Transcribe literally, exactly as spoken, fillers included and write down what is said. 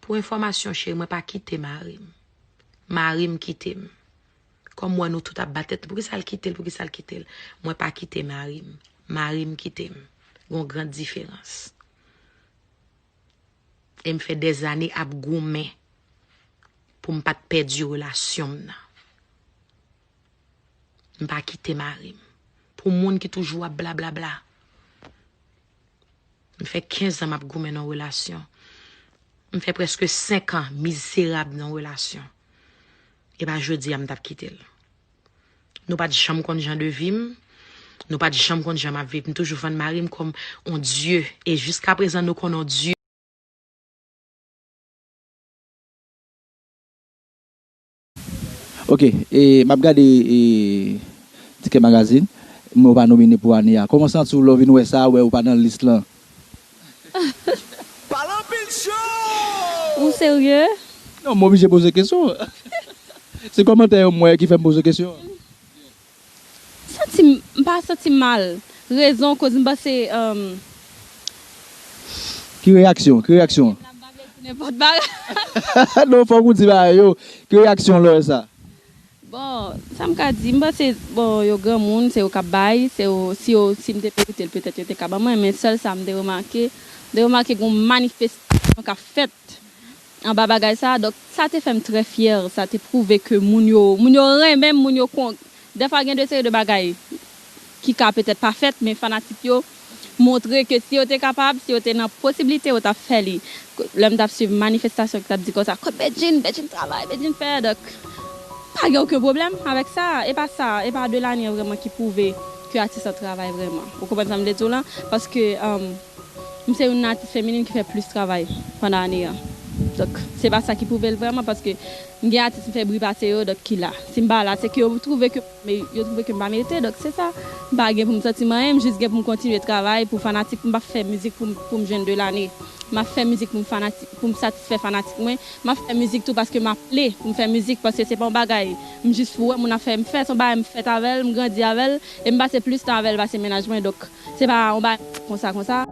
Pou enfòmasyon, cheri, mwen pa kite mari m. Mari m kite m. Kòm m wè nou tout ap bat tèt, poukisa l kite l, poukisa l kite l? Mwen pa kite mari m. Mari m kite m. Gon gran diferans. E m fè dèzane ap goumen pou m pa t pèdi relasyon m nan. M pa kite mari m. Pou moun ki toujou ap blablabla. M fè kenz an m ap goumen nan yon relasyon. M fè prèske senk an mizerab nan yon relasyon. E pa jodi a m t ap kite l. Nou pa t janm konn jan de vi m. Nou pa t janm konn jan m ap viv. M toujou vann mari m kòm on dye. E jiskaprezan nou konn on dye. Ok, e m ap gade e, Tikè Magazine, men w pa nomine pou ane a. Kòman w santi w lè w vin wè sa, wè ou pa nan lis lan? Pale anpil cho! Ou serye? Non, m oblije poze kesyon. Se kòmantè yo m wè ki fè m poze kesyon an. Santi m, m pa santi m mal. Rezon koz m panse. Um, Ki reyaksyon? Ki reyaksyon? Nenpòt bagay. Non, fòk ou di bagay yo. Ki reyaksyon lè w wè sa? Bon, sa m ka di, m panse, bon, yo granmoun, se yo k ap bay, se yo, si yo, si m te merite l, petèt yo te ka ban mwen, men sèl sa m te remake, m te remake gon manifestasyon k ap fèt anba bagay sa, donk sa te fè m trè fyè, sa te pwouve ke moun yo, moun yo renmen m, moun yo kon, dèfwa gen de seri de bagay ki ka petèt pa fèt, men fanatik yo montre ke si yo te kapab, si yo te nan posiblite, yo t ap fè li. Lè m t ap swiv manifestasyon ki t ap di konsa, kot Bedjine, Bedjine travay, Bedjine fè, donk pa gen okenn pwoblèm avèk sa, e pa sa, e pa de lane an vrèman ki pwouve ke atis lan travay vrèman. Ou konprann sa m vle di w lan? Paske, um, m se youn nan atis feminin ki fè plis travay pandan ane an. Donk, se pa sa ki pwouve l vrèman, paske m gen atis m fè bri pase yo, donk ki la. Si m pa la, se ke yo twouve ke, men yo twouve ke m pa merite, donk se sa. M pa gen pou m santi m anyen, m jis gen pou m kontinye travay pou fanatik, m p ap fè mizik pou m, pou m jwenn de lane. M ap fè mizik pou m fanatik, pou m satisfè fanatik mwen. M ap fè mizik tou paske m aple pou m fè mizik, paske se pa yon bagay m jis wè moun ap fè, m fè, se yon bagay m fèt avè l, m grandi avè l, e m pase plis tan avè l pase mennaj mwen, donk se pa yon bagay konsa konsa.